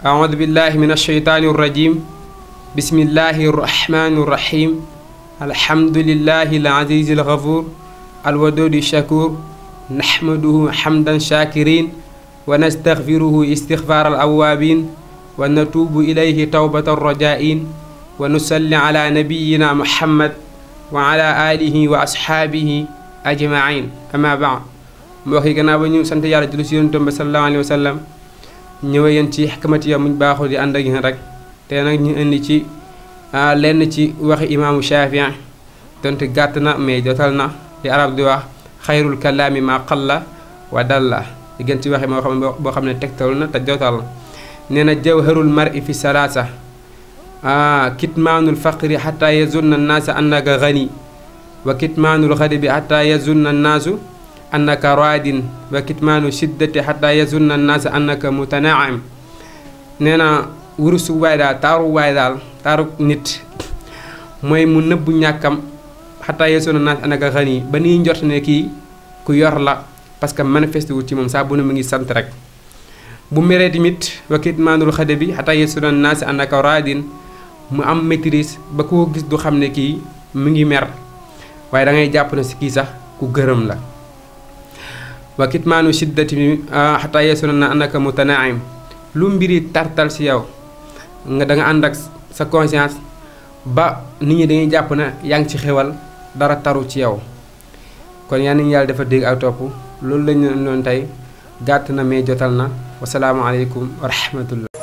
أعوذ بالله من الشيطان الرجيم بسم الله الرحمن الرحيم الحمد لله العزيز الغفور الودود الشكور نحمده حمدا شاكرين ونستغفره استغفار الأوابين ونتوب إليه توبة الرجائين ونصلي على نبينا محمد وعلى آله وأصحابه أجمعين أما بعد mbokk yi gannaaw ba ñu sant yàlla julli ci Yonent bi sallallahu alayhi wa sallam ñëwee yéen ci xikmati ya muñ baaxul di ànd ak yéen rek te nag ñu indi ci lenn ci waxi imaamu Shaafi'i donte gàtt na mais jotal na li arab di wax xayrul kalaami ma qalla wa dalla di gën ci waxi moo xam ne boo xam ne tegtal na te jotal na nee na jawharul mar'i fi salaasa kitmaanul faqri xataa yazunna annaasa annaka gani wa kitmaanul ghadabi xataa yazunna annaasu annaka raadin wa kitmaanu shiddati xataa yazunna annaasa annaka mutanaam nee na wurusu waay daal taaru nit mooy mu nëbbu ñàkkam xataa yazunna annaasa annaka gani ba nii njort ne kii ku yor la parce que manifesté wu ci moom saa bu ne mu ngi sant rek bu meree tamit wa kitmaanul ghadabi xataa yazunna annaasa annaka raadin mu am maîtrise ba koo gis du xam ne kii mu ngi mer waaye da ngay jàpp ne si kii sax ku gërëm la wa kitmaanu shiddati xataa yazunna annaka mutanaim lu mbiri tartal si yow nga da nga ànd ak sa conscience ba nit ñi dañuy jàpp ne yaa ngi ci xewal dara taru ci yow kon yal nañu yàlla dafa dégg ak topp loolu lañu doon tey gàtt na mais jotal na wasalaamualeykum wa rahmatullah